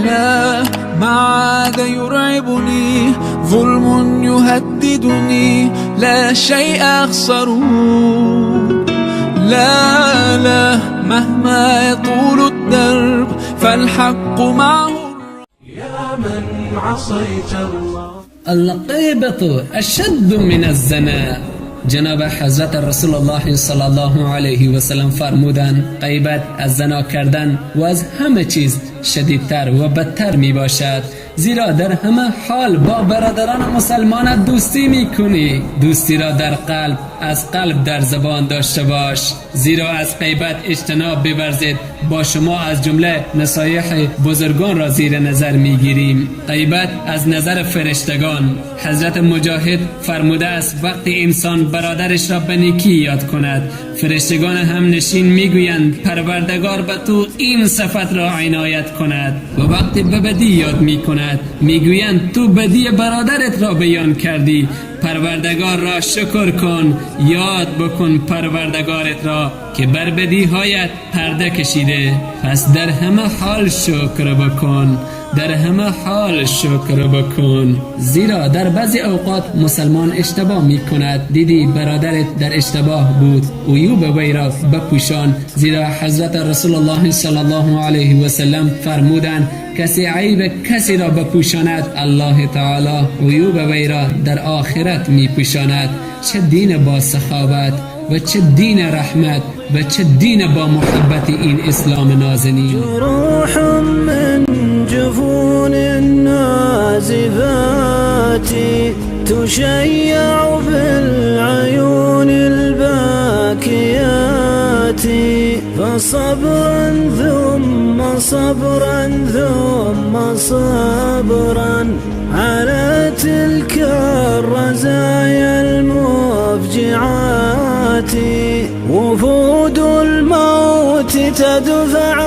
لا، ما عاد يرعبني ظلم يهددني، لا شيء أخسره. لا لا، مهما يطول الدرب فالحق معه. يا من عصيت الله. الغیبة اشد من الزنا. جناب حضرت رسول الله صلی الله علیه و سلم فرمودند: غیبت از زنا کردن و از همه چیز شدیدتر و بدتر می باشد، زیرا در همه حال با برادران مسلمانت دوستی می کنی. دوستی را در قلب، از قلب در زبان داشته باش، زیرا از غیبت اجتناب بورزید. با شما از جمله نصایح بزرگان را زیر نظر می گیریم. غیبت از نظر فرشتگان. حضرت مجاهد فرموده است: وقتی انسان برادرش را به نیکی یاد کند، فرشتگان هم نشین میگویند پروردگار به تو این صفت را عنایت کند. و وقتی به بدی یاد می کند، میگویند تو بدی برادرت را بیان کردی، پروردگار را شکر کن، یاد بکن پروردگارت را که بر بدی هایت پرده کشیده. پس در همه حال شکر بکن، در همه حال شکر بکن، زیرا در بعضی اوقات مسلمان اشتباه می کند. دیدی برادرت در اشتباه بود، عیوب وی را بپوشان، زیرا حضرت رسول الله صلی الله علیه و سلم فرمودند: کسی عیب کسی را بپوشاند، الله تعالی عیوب وی را در آخرت می پوشاند. چه دین با سخاوت و چه دین رحمت و چه دین با محبت این اسلام نازنین. جروح من جفون النازفات تشيع بالعيون الباكيات، فصبرا ثم صبرا ثم صبرا على تلك الرزايا المفجعات. وفود الموت تدفع